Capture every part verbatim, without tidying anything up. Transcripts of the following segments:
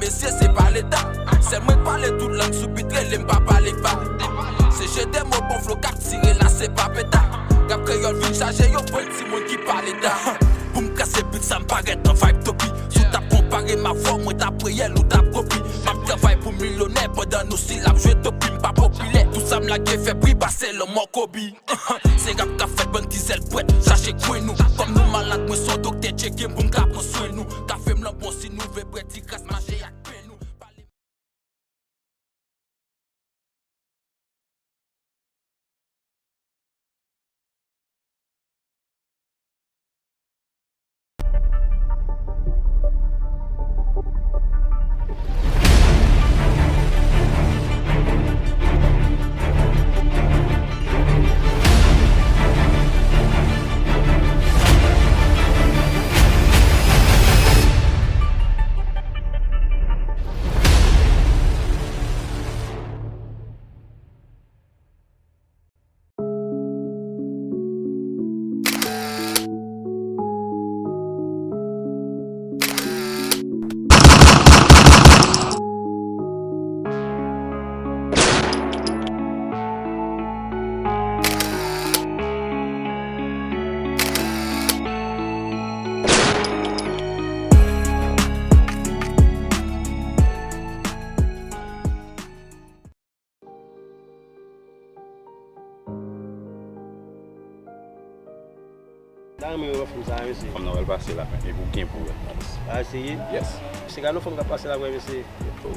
Mesye, se pa leta. Sèl mwen k pale tout lang sou bit, rele m pa pale pa. Se jede mo bon flo k ap tire la, se pa peta. Rap kreyòl vin chaje, yo pran timoun ki pa leta. Pou m kase bit sa, m parèt nan vibe topi. Si w t ap konpare m avè w, mwen t ap reyèl, ou t ap kopi. M ap travay pou milyonè pandan nou si l ap jwe topi, m pa popilè. Tout sa m lage fè pri pase lanmò Kobe. Se rap k ap fèt, bann ti zèl pwèt, chache kwen nou. Kòm nou malad, mwen se yon doktè, tcheke m pou m ka pran swen nou. Kafe m lan bon si nou vle bwè, ti kras mache ak pen nou. M ta renmen wè fim sa a, mesye. Fanm nan wè l pase la, men e pou gen pou wè. A, serye? Yes. Se gade yon fanm k ap pase la vre, mesye. Yo.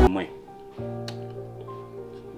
Mwen.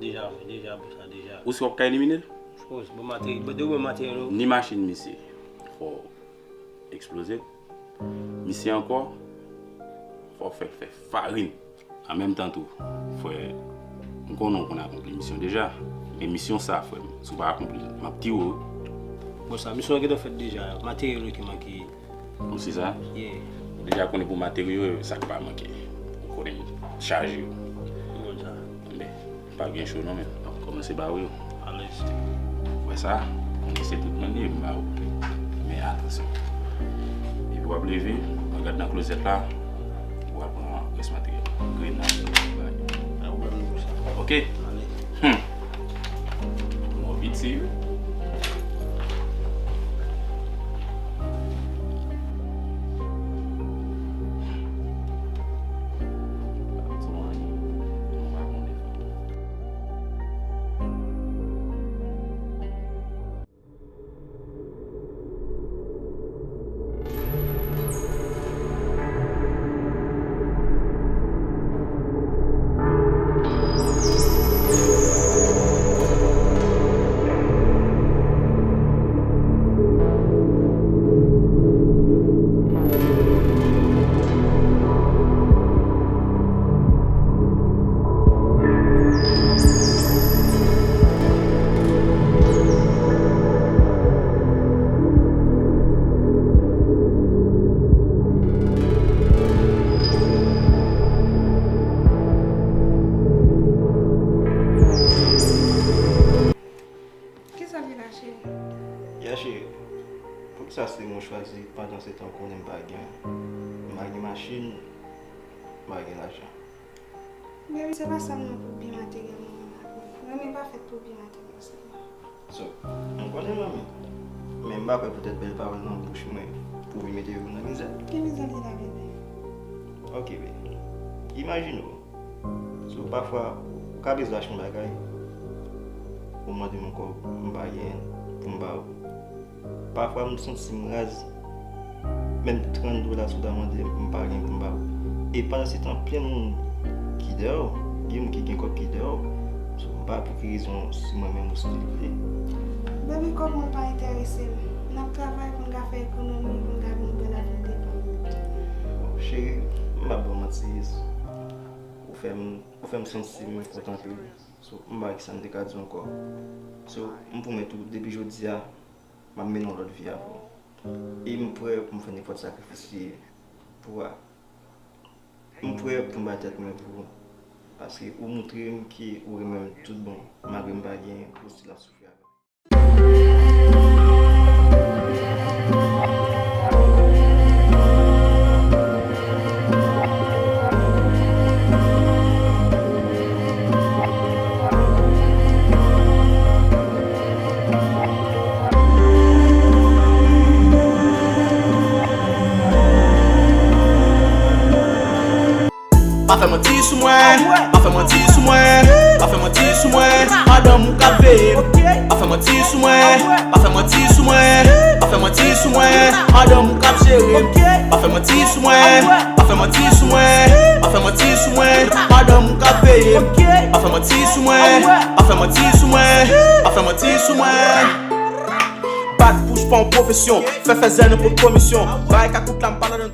Deja, wi, deja, bon, sa deja. Ou si w ap ka elimine l? Of course, bon materi-, bon, de bon materyèl yo. Ni machin misye. Fò eksploze l. Misye ankò, fò w fè l fè farin. An menm tan tou, frè, m konnen w konn akonpli misyon deja. Men misyon sa, frè m, si w pa akonpli l, m ap tiye w, wi. Bon, sa, misyon an gentan fèt deja. Materyèl yo ki manke. Ou se sa? Yeah. Deja konnen pou materyo yo, sa k pa manke. Ou konnen m chaje yo. Ou konn sa. Men, pa gen cho non, men m ap kòmanse ba ou yo. Alèz. Ou wè sa? Konnen se tout mwen li ye, m ba ou. Men atansyon. Epi w ap leve, w al gad nan klozèt la, w al pran rès materyèl. Grenad, bagay. Pa pwoblèm pou sa. Oke? Alèz. Hmm. Mò piti, wi. Sa se mwen chwazi, pandan se tan konnen m pa gen. M pa gen machin, m pa gen lajan. Baby, se pa sèlman pou byen materyèlman mwen ap renmen. Renmen pa fèt pou byen materyèl sèlman. So, m konnen manmi, men m pa kwè poutèt bèl pawòl nan bouch mwen pou vin mete yo nan mizè. Ki mizè li la, bebe? Ok, baby. Imajine w. So, pafwa, ou ka bezwen achte yon bagay, ou mande m yon kòb, m pa gen pou m ba ou. Pafwa, m santi m raz. Menm trant dola si w ta mande m, m pa gen pou m ba ou. E pandan se tan, plen moun ki dèyè w, gen moun ki gen kòb ki dèyè w. So, m pa wè pou ki rezon se mwen menm ou se li vle. Baby, kòb mwen pa enterese m. N ap travay pou n ka fè ekonomi, pou n ka gen yon bèl avni devan. Bon, cheri, m p ap ba w manti. Ou fè m, ou fè m santi m kontan anpil. So, m pa wè kisa m te ka di w ankò. So, m pwomèt ou, depi jodi a, m ap mennen yon lòt vi avè w. E m prè pou m fè nenpòt sakrifis li ye pou a. M prè pou m bay tèt mwen pou ou. Paske ou montre m ke ou renmen m tout bon, malgre m pa gen, ou still ap soufri avè m. Pa fè manti sou mwen, pa fè manti sou mwen, pa fè manti sou mwen. Madanm ou k ap veye m. Pa fè manti sou mwen, pa fè manti sou mwen, pa fè manti sou mwen. Madanm ou k ap jere m. Pa fè manti sou mwen, pa fè manti sou mwen, pa fè manti sou mwen. Madanm ou k ap veye m. Pa fè manti sou mwen, pa fè manti sou mwen, pa fè manti sou mwen. Bat bouch pa yon pwofesyon, fè fè zèl nan pot komisyon. Bagay ka kout la, m pa ladan.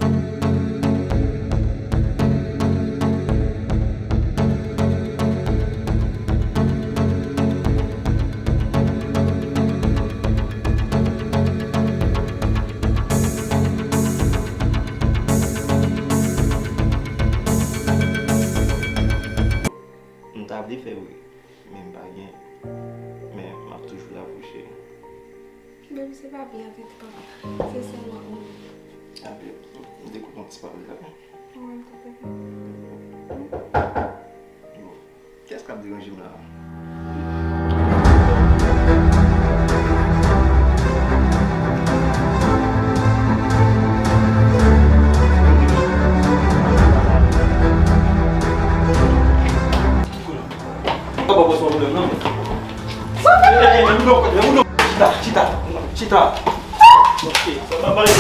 M ta vle fè wi, men m pa gen. Men m ap toujou la pou cheri. Baby, se pa byen anpil, se sèlman ou menm. Ape, m te kontan ti pale la. Mwen, m te kontan. Bon, kiyès k ap deranje m la? Papa, papa, se yon pwoblèm, non? Chita, chita, chita. Ok, papa, pale.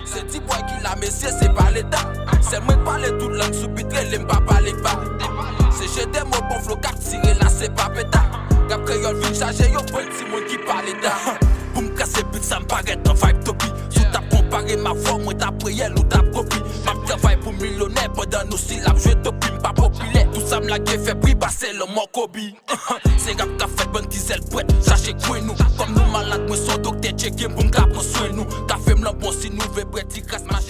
Se ti bòy ki la, mesye, se pa leta. Sèl mwen k pale tout lang sou bit, rele m pa pale pa. Se jede mo bon flo k ap tire la, se pa peta. Rap kreyòl vin chaje, yo pran timoun ki pa leta. Pou m kase bit sa, m parèt an vibe topi. Si w t ap konpare m avè w, mwen t ap reyèl, ou t ap kopi. M ap travay pou milyonè pandan nou still ap jwe topi. M pa popilè, tout sa m lage fè pri, pase lanmò Kobe. Se rap k ap fèt bann ki zèl pwèt, chache kwen nou. Kòm nou malad, mwen se yon doktè, tcheke m pou m ka pran swen nou. Kafe m lan bon si nou vle bwè ti kras, m a